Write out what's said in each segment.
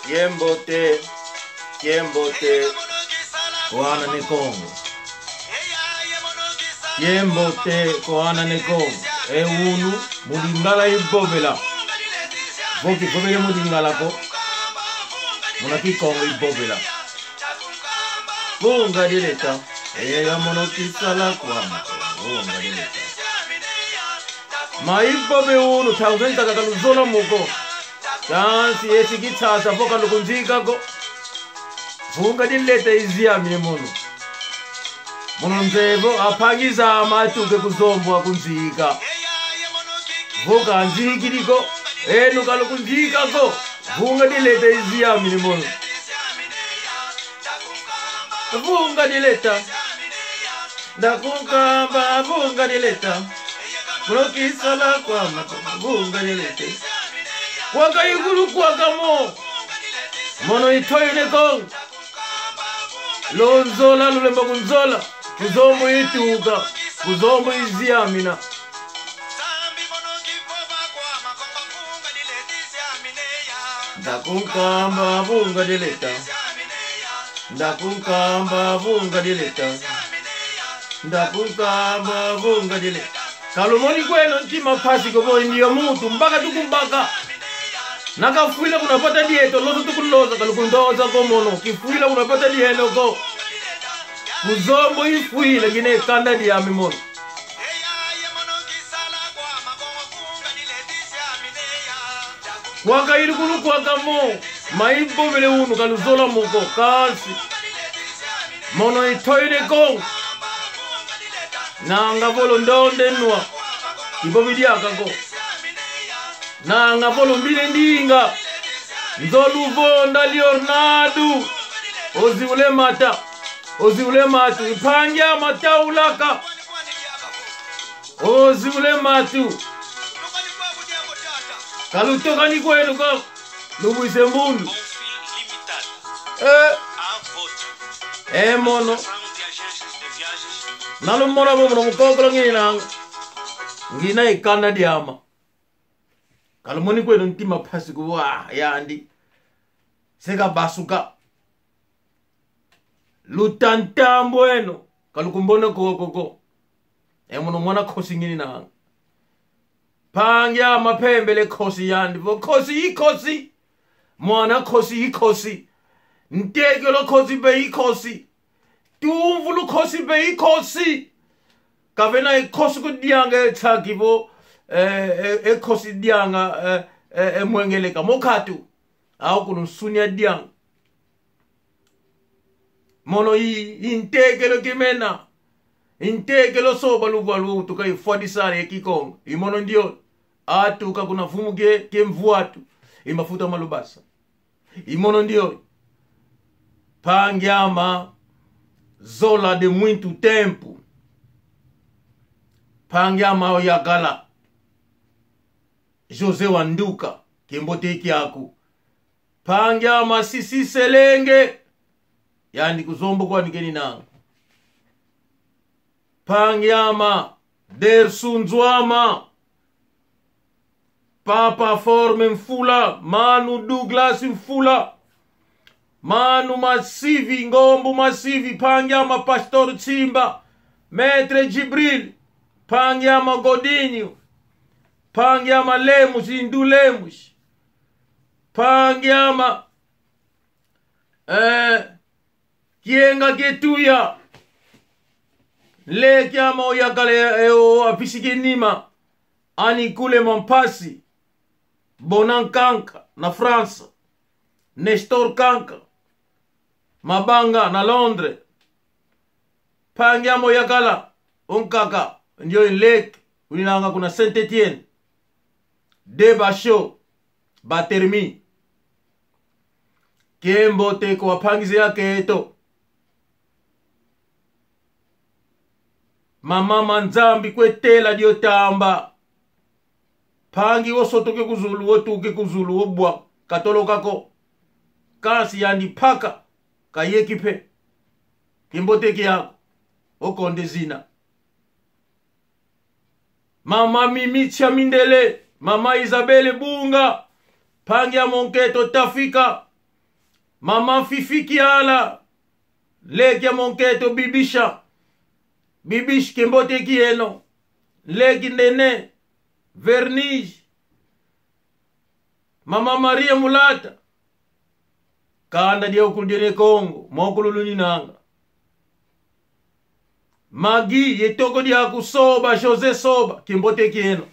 Kiembote, kiembote, koana ne Kongo. Kiembote, koana ne Kongo. Eunu, mulingala ibobela. Voki bobele mulingala ko. Monaki Kongo ibobela. Bunga dileta. Eya monokisala kwa Bunga dileta. Maibobe unu tangwenzaka kaluzola muko. Tansi yesikitsasa voka lukunzikako. Vunga dileta iziyamile muno. Muno nzevo apangiza amatuke kuzombwa kunzika. Voka anzikiliko. Enu kalukunzikako. Vunga dileta iziyamile muno. Vunga dileta. Ndakunkamba vunga dileta. Mulokisala kwa vunga dilete. Kwaka igulu kwaka mo. Mono itoyo ne Kongo. Lonzola lulemba kunzola. Kuzombo ituka. Kuzombo iziyamina. Ndakunkamba vunga dileta. Ndakunkamba vunga dileta. Ndakunkamba vunga dileta. Kalumoni kweno ntima pasi kobo ndiyo mutu mpaka tukumbaka. Nakafuila kunapata dieto lozo tukuloza kalukundoza komono kifuila kunapata dieno ko. Kuzombo ifuila gine kanda diami mono. Kwaka ilikulu kwaka mo maibo vele unu kaluzola moko kasi. Mono itoine kong. Nanga volo ndonde nwa. Ibo vidiaka ko. Nanga volo mbile ndinga. Nzoluvonda Leonardo. Oziule mata. Oziule matu. Ipanja mataulaka. Oziule matu. Kalutoka ni kwenu ka. Lubwise mbundu. Mono. Nalumona bo muno mukokolo ngini nanga. Ngina ikanda diama. Kalumoni kwenu ntima pasi kuwa yandi. Seka basuka. Lutantambo eno. Kalukumbona kokoko. Mono mwana khosi ngini nanga. Pangya mapembele khosi yandi. Bo khosi ikhosi. Mwana khosi ikhosi. Nteke lo khosi be ikhosi. Tumvu lo khosi be ikhosi. Kavena ikhosi kudianga ethakibo ekhosi dianga emwengeleka mokhatu. Awu kunusunya dianga. Mono inteke lo kimena. Inteke lo soba luvalu tuka ifwadisare ekikong. Imono ndio atuka kuna fumu ke mvuatu. Imafuta malubasa. Imono ndio pangyama zola de muito tempo. Pangyama oyagala. José Wanduka kimbote kyaku. Pangyama sisi selenge. Yani kuzombo kwa nikeni nanga. Pangyama Dersunzwama. Papa Forme Mfula, Manu Douglas Mfula, Manu Masivi, Ngombu Masivi, Pangyama Pastor Tsimba, Maître Djibril, Pangyama Godinho, Pangyama Lemos, Indu Lemos, Pangyama Kienga Ketuya, Lekyama Oyakale eo apisike nima, Ani Kule Mampasi, Bonan Kanka na France, Nestor Kanka, Mabanga na Londres, Pangyama Oyakala, Onkaka, ndio Lake, ulinanga kuna Saint-Étienne, Debasho, Batermi, Kembo teko wapangize yake eto. Mama Manzambi kwetela diotamba. Pangi wosotoke kuzulu wotuke kuzulu wobwa katolokako. Kasi yandi paka kayekipe. Kimboteki yako okonde zina. Mama Mimi Chamindele, Mama Isabelle Bunga, Pangi ya Monketo Tafika. Mama Fifi Kiala, leki ya monketo Bibisha, Bibish Kembote Kieno, leki Nene, Vertige, Mama Maria Mulata, kanda dia okuldire Congo, mokululu ninanga. Magi yetoko dia kusoba José Soba, Kimbote Kieno.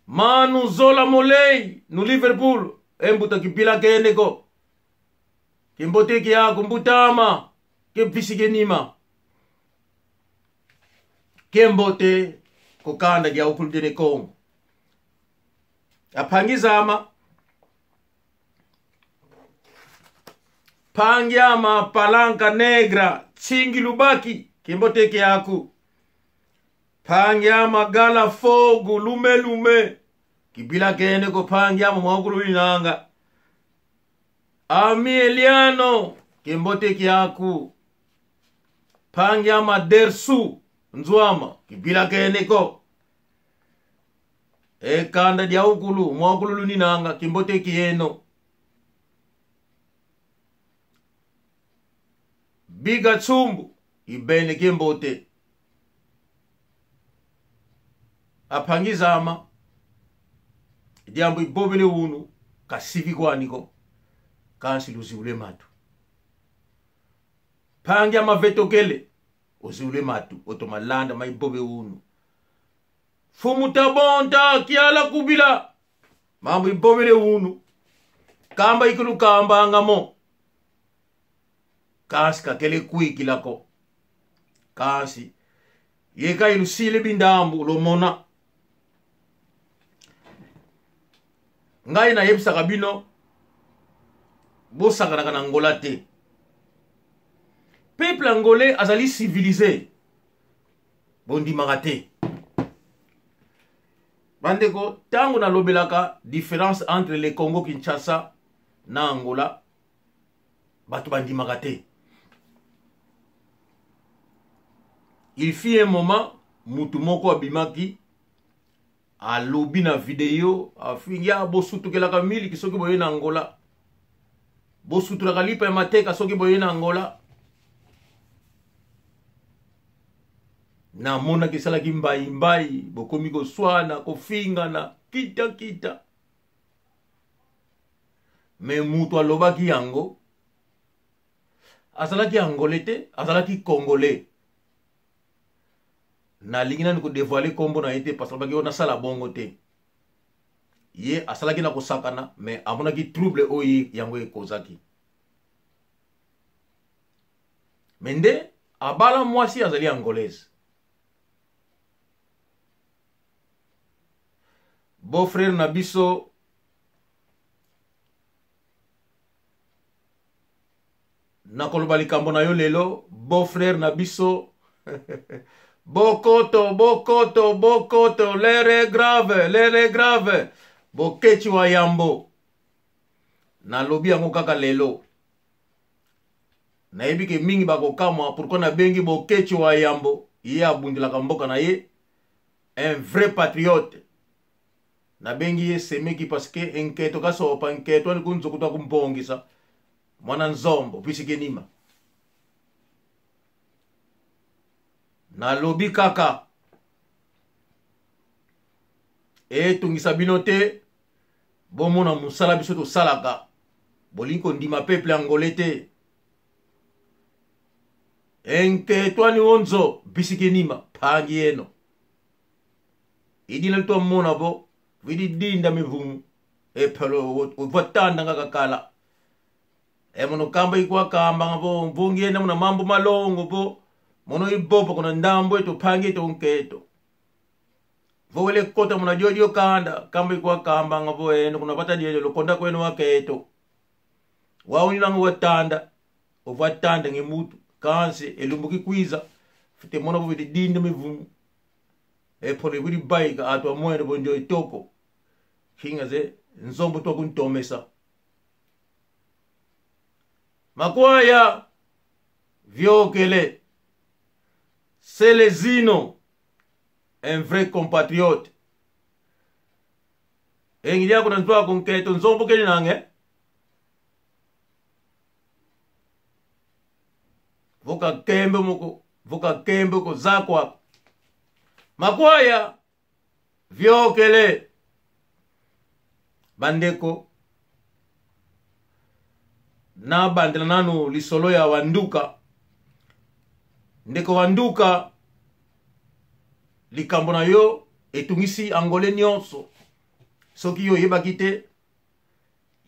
Manu Zola Molei, no Liverpool, embuta kipila keneko. Kimbote kiako mbutama, kepisi nima. Kembote kokanda dia okuldire Congo. Aphangizama Pangiama Palanca Negra Tsingi Lubaki Kimboteke yaku Pangiama Gala Fogo Lume Lume Kibila kene ko Pangiama mwakulu inanga Ami Eliano Kimboteke yaku Pangiama Dersu Nzwama Kibila kene ko Ekanda dia ukulu mwakulu luninanga Kimboteke yeno Biga Tsumbu ibene kimbote aphangizama diambo ibobele unu kasivi kwaniko kansi luziule matu phangi amavetokele oziule matu otomalanda maibobe unu fumutabonta kiala kubila mambo ibobele unu kamba ikulu kamba angamo kasi kakele kuikilako kasi yeka ilusile bindambu lomona ngai nayebisaka bino bosakanaka na Angola te. Peuple angolais azali civilisé, bondimaka te. Bandeko, ntango nalobelaka différence entre le Congo Kinshasa na Angola, bato bandimaka te. Il fit un moment mutu moko abimaki alobi na video afingi ya bosutukelaka miliki soki boye na Angola, bosutulaka lipa ya mateka soki boye na Angola. Namonaki esalaki mbai mbai, bokomi koswana kofingana kita kita. Me mutu alobaki yango azalaki angolais te, azalaki congolais. Nalingi nani kodevoile nkombo na ye te, parce que alobaki oyo nasala bongo te. Ye asalaki na kosakana, me amonaki trouble oyo yango ekozaki. Me nde abala mwasi azali angolaise. Beau frère na biso nakoloba likambo na yo lelo, beau frère na biso bokoto bokoto bokoto, l'heure est grave, l'heure est grave. Bokeci wa yambo nalobi yango kaka lelo. Nayebi ke mingi bakokamwa pourquoi nabengi Bokeci wa yambo. Ye abundelaka mboka na ye, un vrai patriote. Nabengi ye semeki parce que enketo kasopa nketo ali kunzokuta kumpongisa mwana nzombo pisike nima. Nalobi kaka etungisa bino te, bomona mosala biso tosalaka. Bolingi kondima peuple angolais te. Enketwani onzo bisike nima pangi eno idina litwa mona bo vidi dinda mivumu ephelo uvatanda ngakakala emono kamba ikwa kamba ngabo mvungi ena muna mambo malongo bo mono ibopo kuna ndambo eto pangi eto nketo vowele kota muna jojo kanda kamba ikwa kamba ngabo eno kuna pata diejo lokonda kwenu waketo waunilanga watanda ovatanda ngemutu kanse elumbuki kwiza fite mona bo vidi dinda mivumu epholo ibili bayika atwa mwene bonjo itoko kinga ze nzombo twa kuntomesa makwaya viokele Celezino, un vrai compatriote. Engilia kuna nzwa kunketo nzombo keli nange. Voka kembe moko, voka kembe kozakwa. Makwaya viokele bandeko nabandela nanu lisolo ya wanduka ndeko wanduka likambo na yo etungisi angole nyonso soki yo oyebaki te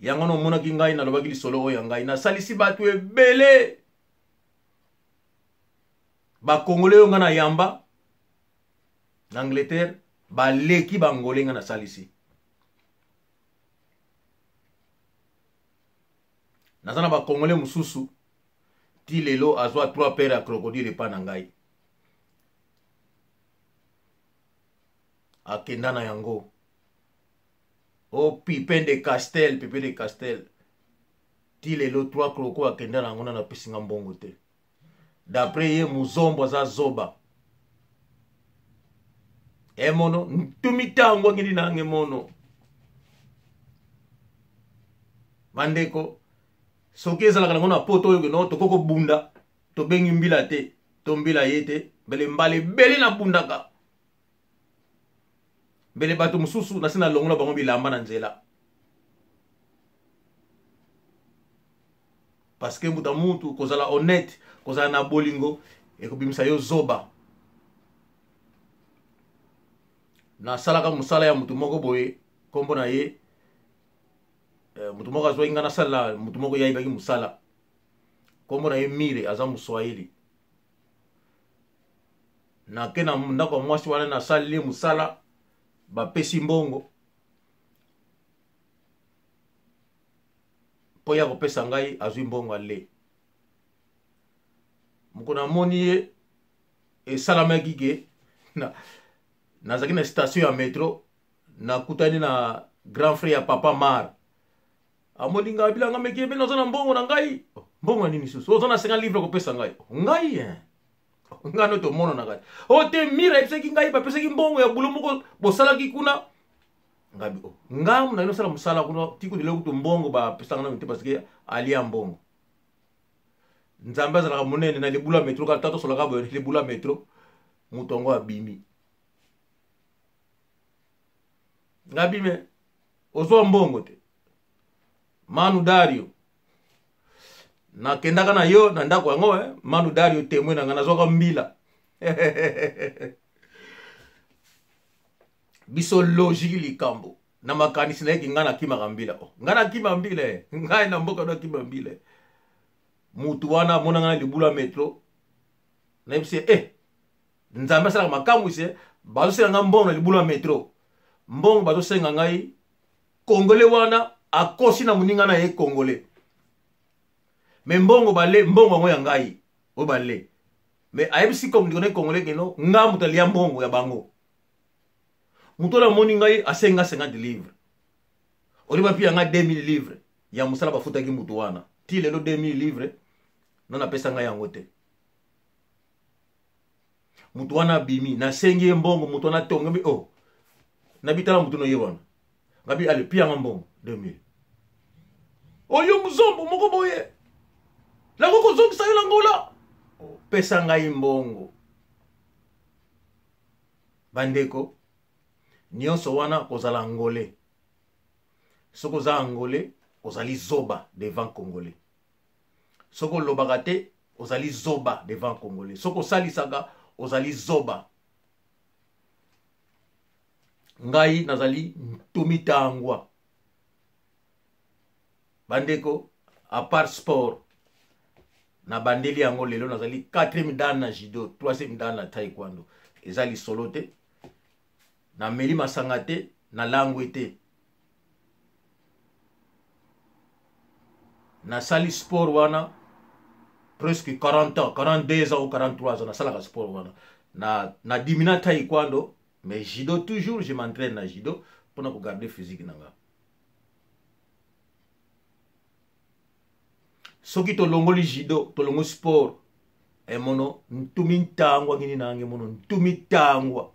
yango na omonaki ngai nalobaki lisolo oyo ya ngai nasalisi bato ebele bakongole oyo ngai na yamba na angleterre baleki bangole ngai nasalisi naza na bakongole mosusu ti lelo azwa 3 paire ya crocodile epa na ngai akenda na yango o oh, pipin de castel pipin de castel ti lelo 3 croco akenda na yango nano apesi nga mbongo te d'après ye muzombo aza zoba emono ntumi ntango angeli nange mono bandeko soki ezalaka nango na poto oyo keno tokoki kobunda tobengi mbila te to mbila ye te mbele mbala ebele nabundaka mbele bato mosusu nasi nalongola bango bilamba na nzela parce que mbuta mutu kozala honnête kozala na bolingo ekobimisa yo zoba nasalaka mosala ya motu moko boye nkombo na ye eh, motu moko azwaki ngai nasala motu moko ye ayebaki mosala nkombo na ye mire aza moswahili nake na ndako ya mwasi wana nasaleli ye mosala bapesi mbongo mpo ya kopesa ngai azwi mbongo ale mokolo namoni ye esalamaki ke nazalaki na station ya metro nakutani na grand frère ya papa mar amoni ngai bilanga meki ebe naza na mbongo na ngai oh, mbongo ya nini susu oza na 50 livre kopesa ngai oh, ngai eh. oh, ngai no tomonanaka o oh, te mira ayebisaki ngai bapesaki mbongo ya bulo moko bosalaki kuna ngai oh, ngai naki nosala mosala kuna tiko lelo kutu mbongo bapesaka nano te parce que alia mbongo nzambe azalaka monene na libula metro kaka tata osolaka boye libula metro moto yango abimi ngai bime ozwa mbongo te manu dario nakendaka na yo na ndako yango eh? manu dario temoin na ngai nazwaka mbila biso logique likambo na makanisi na ye ki ngai nakimaka mbila oh, ngai nakima mbila eh. ngai na mboka nakima mbila eh. mutu wana amona ngai na libula metro nayebisi ye eh, nzambe asalaka makamwisi eh. bazosenga ngai mbongo na libula metro mbongo bazosenga ngai kongole wana akosi na moninga na ye kongole me mbongo bale mbongo yango ya ngai oyo bale me ayebisi ndeko na ye kongole keno ngai moto alia mbongo ya bango moto oyo amoni ngai asengi ngai 50 livre olie bapi ya ngai 2000 livre ya mosala bafutaki moto wana ti lelo 2000 livre no napesa ngai yango te moto wana abimi nasengi ye mbongo moto wana atongi o oh, nabitala moto no ye wana ngabi ale pia nga mbongo 2000 oyo muzombo moko boye nakoki kozongisa yo na ngola oh, pesa ngai mbongo bandeko nyonso wana kozala angolais soki oza angolais ozali zoba devant congolais soki olobaka te ozali zoba devant congolais soki osalisaka ozali zoba ngai nazali ntumitangwa bandeko apart sport nabandeli yango lelo nazali 4e dan na judo 3e dan na taekwondo eza lisolo te nameli masanga te nalangwe te nasali sport wana presque 40 ans 42 ans ou 43 ans nasalaka sport wana na, na dimina taekwondo mais judo toujours je m'entraîne na judo mpona kogarde physique na nga soki tolongoli judo tolongoli sport emono ntumi ntangwa ngini nange mono ntumi ntangwa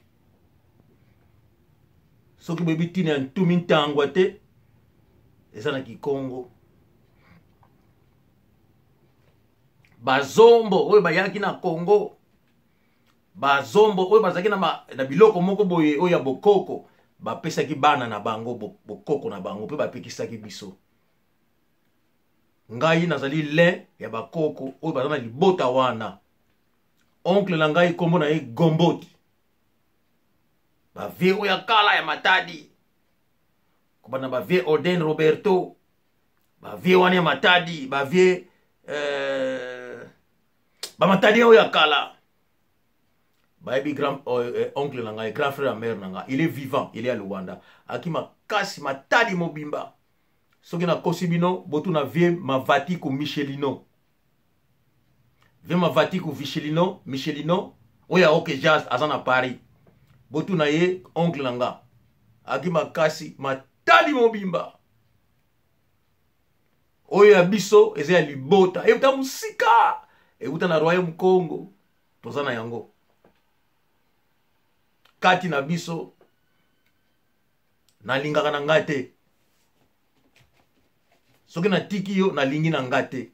soki boyebi ntina ya ntumi ntangwa te eza na kikongo Bazombo oyo bayaki na Congo, bazombo oyo bazalaki na biloko moko boye oyo ya bokoko, bapesaki bana na bango bokoko na bango mpe bapekisaki biso. Ngai nazali l'un ya bakoko oyo baza na libota wana. Oncle na ngai kombo na ye Gomboti, bavie oyo ya kala ya Matadi, kobanda bavie Oden Roberto, bavie wana ya Matadi, bavie bamatadi oyo ya kala bayebi grand oncle na ngai, grand frère ya mère na ngai. Il est vivant, il est à Luanda, aki makasi Matadi mobimba. Soki nakosi bino, botuna vie Mavatiku Michelino, vie Mavatiku Michelino, Michelino oyo ya Ok Jazz, aza na Paris, botuna ye, oncle na nga aki makasi Matadi mobimba. Oyo ya biso eza ya libota, euta mosika, euta na Royaume Congo, toza na yango kati na biso. Nalingaka na ngai te, soki natiki yo nalingi na ngai te,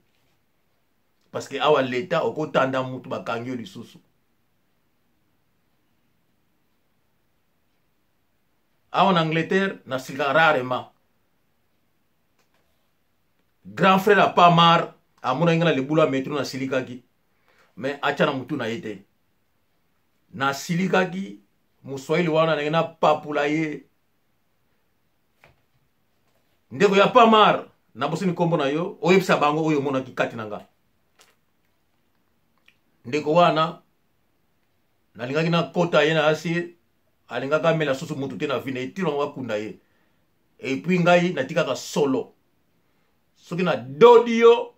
parce que awa leta okotanda mutu bakangi yo lisusu. Awa na Angleterre nasilika rarement. Grand frère ya Pamar amonaki ngai na libulu ya metro, nasilikaki, mais atya na mutu na ye te. Nasilikaki moswahili wana ndenge napapula ye. Ndeko ya Pamar, nabosani nkombo na yo, oyebisa bango oyo omonaki kati na nga. Ndeko wana nalingaki nakota ye na asi, alingaki amela susu mutu te na vi na ye tino yango akunda ye. Et puis ngai natikaka solo, soki nadodi yo,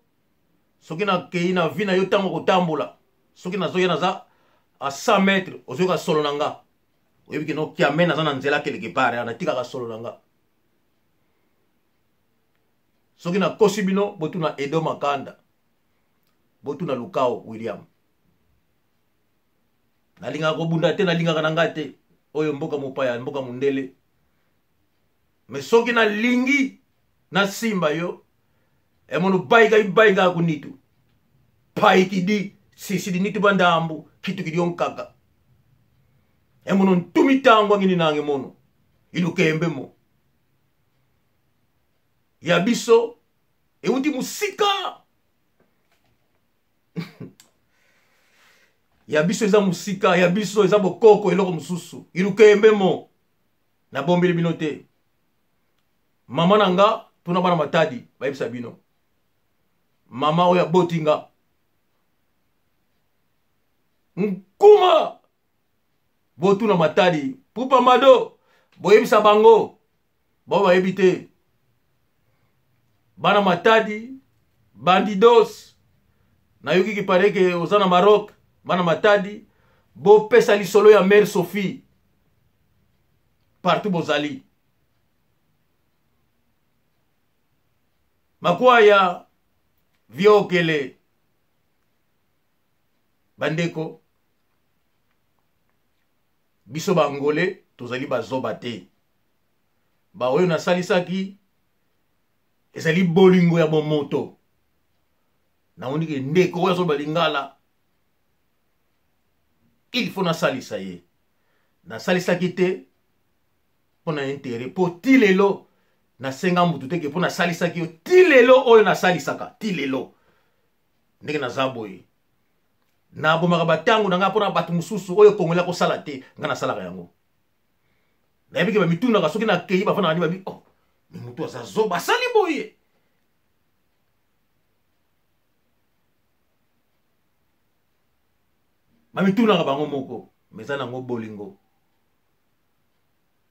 soki nakei na vi na yo, ntango kotambola, soki nazoya naza a 100 mètres, ozoyoka solo na nga, oyebi ke nokiame naza na nzela quelque part. Natikaka solo na nga. Soki nakosi bino, botuna Edo Makanda, botuna Lukao William. Nalingaka kobunda te, nalingaka na ngai te oyo mboka mopaya, mboka mondele, me soki nalingi nasimba yo, emono baika ibaika kunitu paikidi sisidi nitu bandambu kitu kidio nkaka emono ntumi tango angini nange mono ilukembe mo ya biso euti mosika ya biso eza mosika ya biso eza bokoko eloko mosusu ilukembe mo. Nabombeli bino te, mama na nga tuna bana Matadi bayebisa bino, mama oyo aboti nga nkuma, botuna Matadi pupa mado, boyebisa bango bao bayebi te. Bana Matadi bandidos, nayoki kipareke oza na Maroc. Bana Matadi, bopesa lisolo ya mare Sophie partout bozali. Makwaya viokele bandeko, biso Bangole tozali bazoba te. Baoyo nasalisaki ezali bolingo ya bomoto. Namoni ke ndeko oyo azoloba lingala, il faut nasalisa ye. Nasalisaki te mpo na intérêt, mpo ti lelo nasenga mutu te ke mpo nasalisaki yo. Ti lelo oyo nasalisaka, ti lelo ndenge naza boye, nabomaka batango na ngai mpona bato mosusu oyo kongoli akosala te, ngai nasalaka yango. Nayebi ke bamitunaka soki nakei, bafandaka ni babi, oh, me motu aza zoba, asali boye. Bamitunaka bango moko, me eza nango bolingo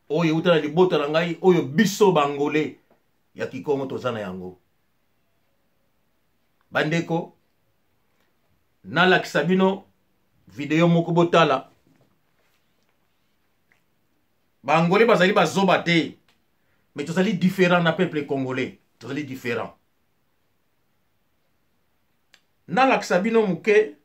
oyo euta na libota na ngai, oyo biso Bangole ya Kikongo toza na yango. Bandeko, nalakisa bino video moko botala. Bangole bazali bazoba te, mais tozali différent na peuple congolais, tozali différent. Nalakisa bino moke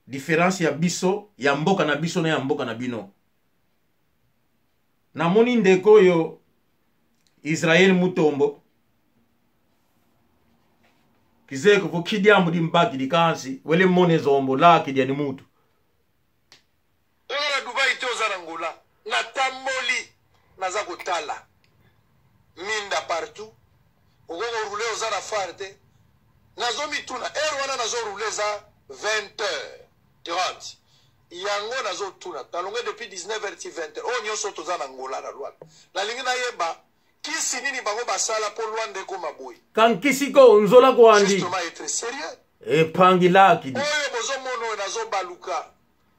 différence ya biso ya mboka na biso na ya mboka na bino. Namoni ndeko oyo Israel Mutombo kizeko vokhidyamu dimbaki dikansi wele mone zombo laki dyani mutu. Oza na Dubai te, oza na Angola. Natamboli, naza kotala minda partout. Okoki korouler, oza na phare te. Nazomituna heure wana nazorouler eza 20h30, yango nazotuna, nalongwe depuis 19h ti 20h oyo nyonso toza na Angola, na Luanda. Nalingi nayeba kisi nini bango basala mpo Luanda ekoma boye. Kankisiko nzola kwandi. Justement, être sérieux. Epangi laki di. Oyo bozomona oyo nazobaluka.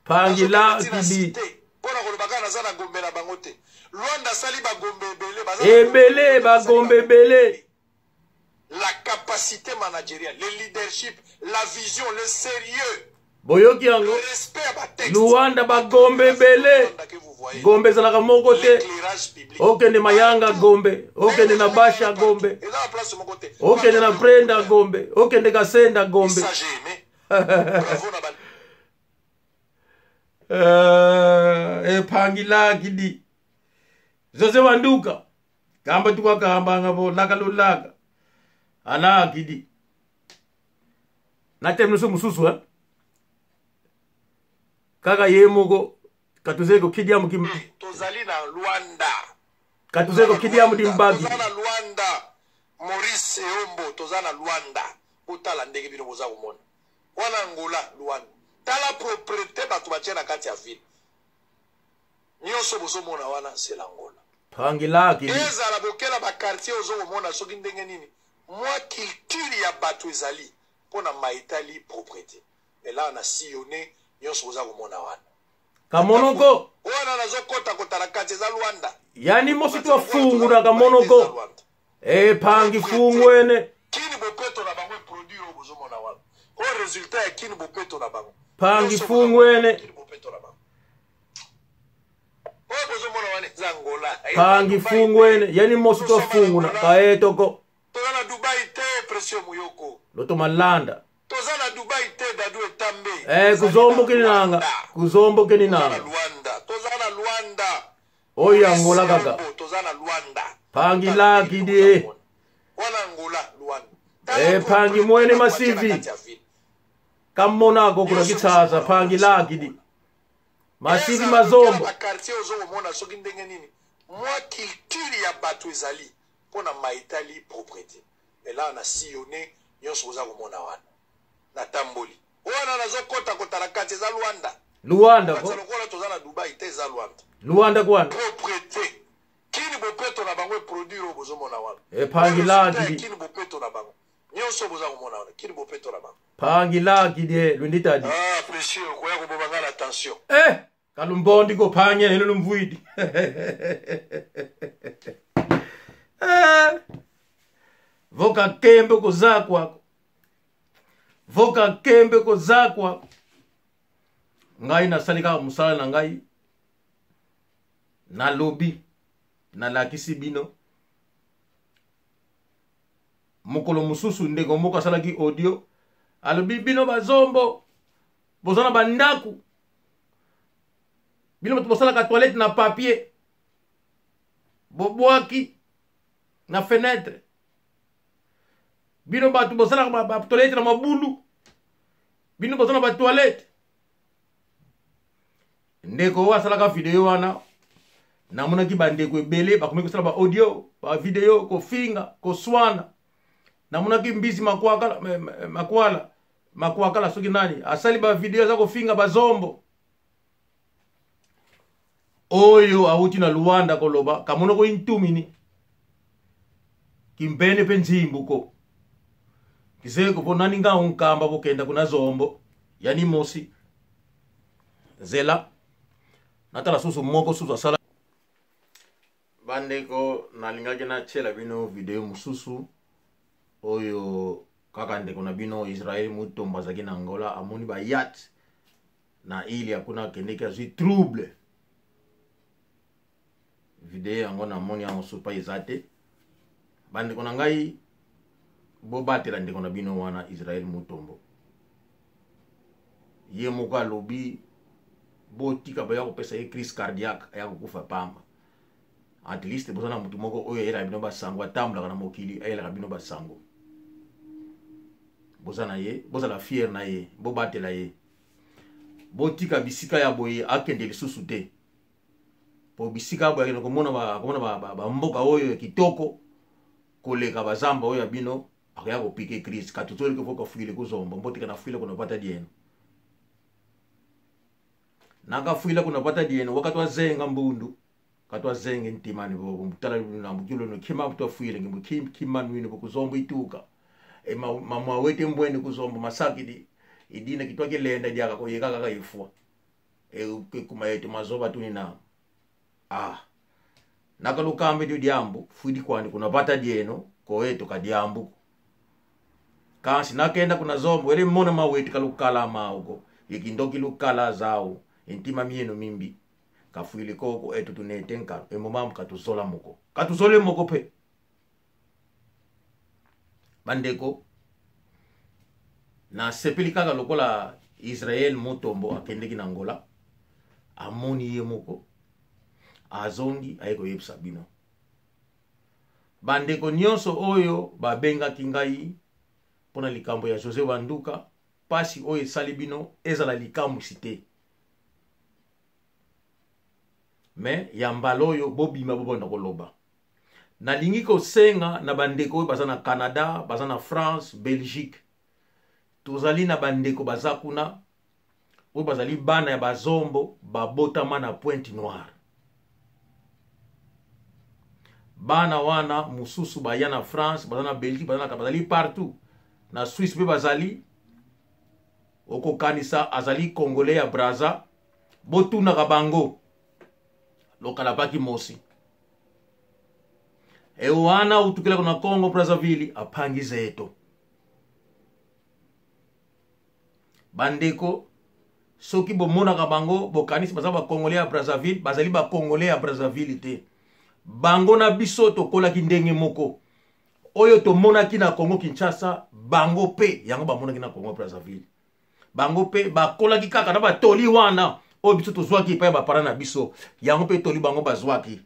Pangi laki di. Mpona koloba kaka naza na gombe na bango te. Luanda asali bagombe ebele. Ebele, bagombe ebele. La capacité managériale, le leadership, la vision, le sérieux. Boyoki yango, Luanda bagombe ebele. Gombe ezalaka moko te. Okende Mayanga gombe, okende na Basha gombe, okende na Prenda gombe, okende Kasenda gombe. Epangi laki di zose wanduka kamba tukwakambanga bo laka lolaka alaki di nateminoso mosusu eh? Kaka ye moko katuzeki kokidiamu kim. Tozali na Luanda. Katuzeki kokidiamu dimbagi. Toza na Luanda, Maurice Eombo, toza na Luanda. Botala ndenge bino boza komona wana Angola, Luanda. Tala propreté bato batie na kati ya ville. Nyonso bozomona wana, c'est l'Angola. Pangilaki. Ezala bokela baquartier, ozokomona soki ndenge nini mwa culture ya bato ezali mpo na maetali propreté. Mais là na sillonne nyonso boza komona wana. Kamonoko. Wana nazokɔta kotala kati eza Lwanda. Yani mosi twafungula kamonoko epangi fungwene. Kini bopeto na bango eproduire oyo bozomona wana, oyo résultat ya kini bopeto na bango. Pangi fungwene. Kini bopeto na bango, oyo bozomona wana eza Angola. Pangi fungwene, yani mosi twafungula kaetoko. Toza na Dubai te, Presio Muyoko. Loto malanda. Toza na Dubai te, Dadu Etambe. Eh, kuzombokeni nanga, kuzombokeni nanga. Luanda, toza na Luanda. Oyo Angola kaka. Toza na Luanda. Pangi laki die. Wana Angola, Luanda. Eh, pangi mwene masivi kamonako kuna kitsaza pangi laki di masivi mazombo. Baquartier ozokomona soki ndenge nini mwa culture ya bato ezali mpo na maetali propreté. Mais là na sillonne nyonso boza komona wana, natamboli wana nazokɔta kotala kati eza Luanda. Luanda ko. Lokola toza na Dubai te, eza Luanda. Luanda kwana. Propreté, kini bopeto na bango eproduire oyo bozomona wana. Epangi laki di. Kini bopeto na bango nyonso boza komona wana, kini bopeto na bango. Pangi laki die lwinditadi. Ah, précieux, okoya koboma nga na tension. Eh, kalumbondi kophanya nelo lumvwidi. Eh, voka kembe kozakwako, voka kembe kozakwako. Ngai nasali kaka mosala na ngai, nalobi, nalakisi bino. Mokolo mosusu ndeko moko asalaki audio, alobi: bino bazombo boza na bandako, bino bato bosalaka toilette na papier, bobwaki na fenêtre, bino bato bosalaka batoilette na mabulu, bino boza na batoilette. Ndeko oyo asalaka video wana, namonaki bandeko ebele bakomi kosala baaudio, bavideo, kofinga, koswana. Namonaki Mbisi Makwakala, Makwala, Makwakala, soki nani, asali bavideo, aza kofinga bazombo. Oyo awuti na Luanda koloba kamonoko intumini kimpene mpe nzimbuko kizeko mpo nani nga nkamba kokenda kuna zombo yani mosi nzela. Natala susu moko susu asala. Bandeko, nalingaki natiela bino video mosusu oyo kaka ndeko na bino Israel Mutombo azalaki na Angola, amoni bayacht na ile ya kuna, akendeki, azwi trouble. Video yango namoni yango supa eza te. Bandeko na ngai, bobatela ndeko na bino wana Israel Mutombo. Ye moko alobi botika baya kopesa ye crise cardiaque, aya kokufa pamba. At least boza na mutu moko oyo ayelaka bino basango, atambolaka na mokili ayelaka bino basango. Boza na ye, bozala fier na ye, bobatela ye, botika bisika ya boye akende lisusu te, po bisika boye akende komona akomona bamboka oyo ya kitoko koleka bazamba oyo ya bino, akoya kopike crise katuzoli kofoka fuile kuzomba mbotika na fuile kuna pata dieno nakafuila kuna pata dieno wakati wazenga mbundu kati wazenge ntimani boko mutala na mukilo no khima mutwafuile ngimbu khim khima nwini boko zombo ituka e mamwa wete mbweni kuzombo masakidi idina kitwa kilenda diaka koyeka kaka ifwa e kuma yetu mazoba tuni na ah nakalukambe dio diambu fuidi kwani kuna pata dieno koeto kadiambu kasi nakenda kuna zombo ele mona maweti kalukala mauko ikindoki lukala zao intima mieno mimbi kafuili koko etu tunete nkalo emomamu katuzola moko katuzole moko pe bandeko nasepeli kaka lokola Israel Mutombo akendeki na Angola amoni ye moko azongi aye koyebisa bino bandeko nyonso oyo babengaki ngai mpo na likambo ya Jose Wanduka. Pasi oyo esali bino ezala likamwisi te, me ya mbala oyo bobima bobanda koloba. Nalingi kosenga na bandeko oyo baza na Canada, baza na France, Belgique, tozali na bandeko baza kuna oyo bazali bana ya bazombo babotama na Pointe Noire. Bana wana mosusu baya na France, baza na Belgique, baza na bazali partout na Suisse mpe bazali. Okokanisa azali Congolais ya Brazza, botunaka bango lokala baki mosi ewana utukela kuna Congo Brazzaville apangi zeto. Bandeko, soki bomonaka bango bokanisi baza bakongole ya Brazzaville, bazali bakongole ya Brazzaville te. Bango na biso tokolaki ndenge moko. Oyo tomonaki na Congo Kinshasa, bango pe yango bamonaki na Congo Brazzaville. Bango pe bakolaki kaka na batoli wana oyo biso tozwaki epai ya bapara na biso, yango pe toli bango bazwaki.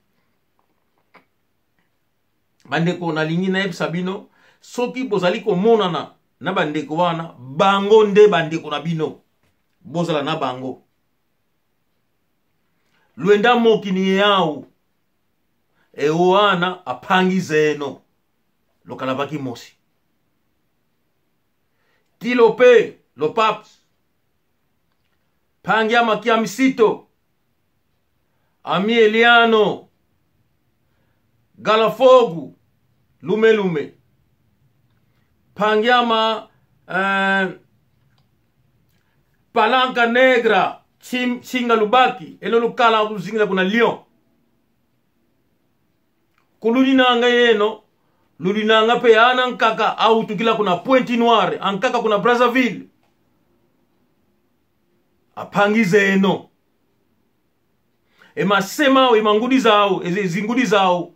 Bandeko, nalingi nayebisa bino, soki bozali komonana na bandeko wana, bango nde bandeko na bino, bozala na bango. Lwenda mokini yau ewana apangi zeno lokalabaki mosi tilo pe lopaps pangi amakia misito ami Eliano Galafogu lumelume pangiama Palanca Negra Chinga Lubaki eno lukala kuzingila kuna Lyon kululinanga yeno lulinanga pe ana nkaka autukila kuna Pointe Noire ankaka kuna Brazzaville apangize eno emasema emangudi zao ezingudi zao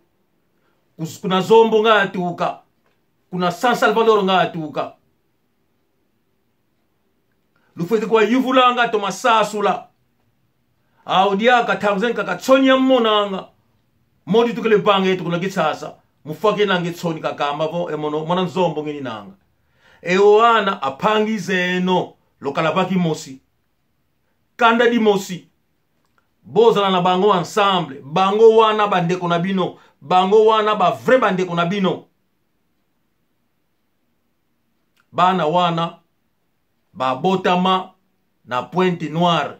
kuna zombo nga atuka kuna San Salvador nga atuka lufwete kwa yuvulanga to masasula audiaka tanzen kaka tsonya monanga modi tukele bange tukuna kitsasa mufake nange tsoni kakamba vo emono mona nzombo ngini nanga ewana apangize eno lokala paki mosi kanda di mosi bozala na bango ensemble bango wana bandeko na bino bango wana ba vrai bandeko na bino bana wana babotama na Pointe Noire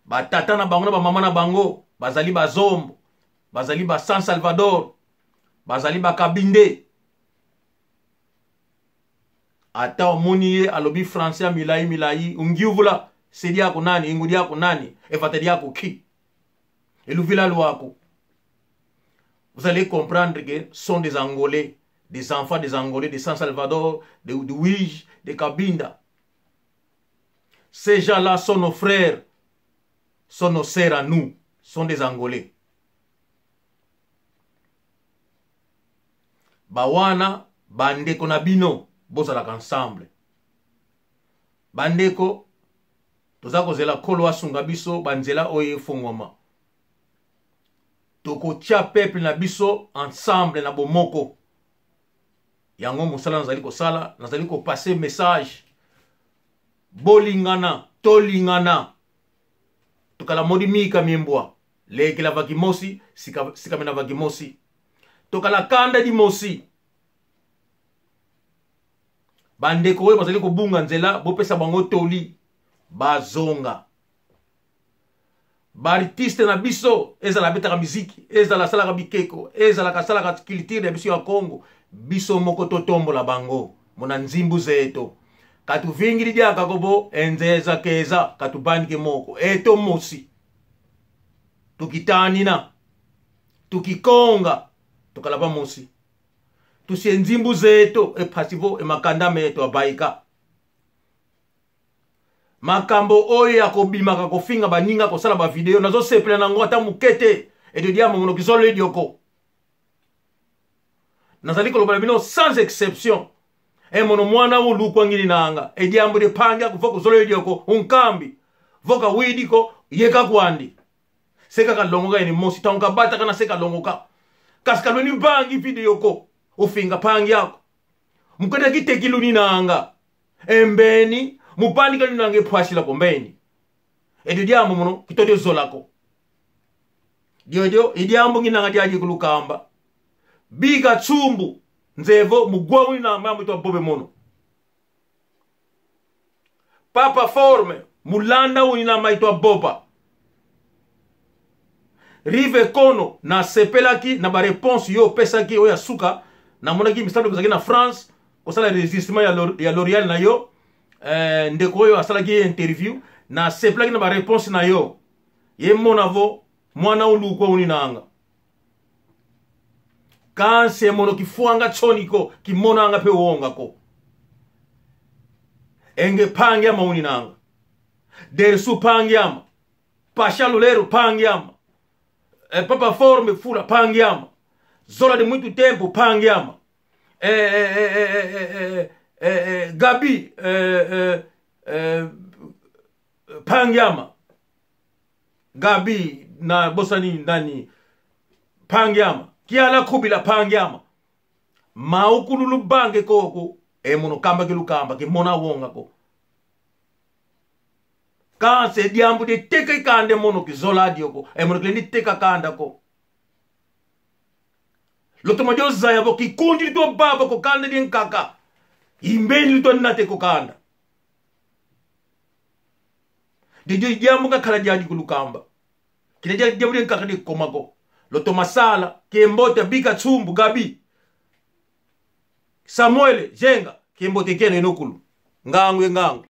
batata na bango na bamama na bango bazali bazombo bazali ba San Salvador bazali bakabinde ata omoni ye alobi français ya milai milai ungiuvula sedi yako nani ingudi yako nani efateli yako ki eluvila lwako. Vous allez comprendre que sont des Angolais, des enfants des Angolais de San Salvador, de Uige, de Cabinda. Ces gens-là sont nos frères, sont nos sœurs à nous, sont des Angolais. Bawana, bandeko na bino, bozalaka ensemble. Bandeko, toza kozela kolo asunga biso, banzela oyo efongwama. Tokotia peuple na biso ensemble na bomoko. Yango mosala nazali kosala, nazali kopase message. Bolingana, tolingana. Tokala modi mika miembwa. Lekela vakimosi, sika, sikamena vakimosi. Tokala kanda di mosi. Bandeko oyo bazali kobunga nzela, bopesa bango toli bazonga. Baartiste na biso, ezala abetaka miziki, ezala asalaka bikeko, ezala asalaka culture ya biso ya Congo, biso moko totombola bango mona nzimbu zeto katuvingili diaka kobo enzeza keza katubandike moko eto mosi tukitanina tukikonga tukalaba mosi tusie nzimbu zeto ephasivo emakanda meto abaika. Makambo oyo ya kobimaka kofinga baninga kosala ba video nazosepela nango ata moke te. Edo diambo mono kizolo edioko. Nazali koloba na bino sans exception. E mono mwana ulukwa ngili nanga. E diambo de pangi akufa kuzolo edioko unkambi. Voka widiko yeka kwandi. Seka kalongoka eni mosi tango kabata kana seka longoka. Kasi kaloni bangi video ko ufinga pangi yako. Mukata kitekiluni nanga. Embeni mupandi kaloni nanga ephwashila kombeni. Edo diambo mono kitodio zolako. Diodio idiambo nginanga diaji kulukamba. Biga tsumbu nzevo mugwa na mambo to bobe mono. Papa forme mulanda unina maito boba. Rive kono na sepelaki na ba réponse yo pesaki oya suka na monaki misalo kozaki na France kosala résistement ya L'Oréal na yo ndeko oyo asalaki interview na sepelaki na ba réponse na yo ye monavo mwana ulukwa uninanga kanse mono kifuanga tsoniko kimonanga pe wongako enge pangi ama uninanga dersu pangi ama pasha lulero pangi ama papa forme fula pangi ama zola de muito tempo pangi ama Gabi pangi ama Gabi na bosani nani pangi ama kiala kubila pangi ama maukululu bange koko emono kamba kilukamba kimona wonga ko kanse diambu de teka kande mono kizola dioko emono klendi teka kanda ko lotoma dio zaya bo kikundi to baba ko kande di nkaka imbeni to nate ko kanda de dio diambu ka kala diadi kulukamba kile dia diambu di nkaka di komako lotoma sala kembote bika tsumbu gabi Samuel jenga kembote kene nokulu ngangwe ngangwe.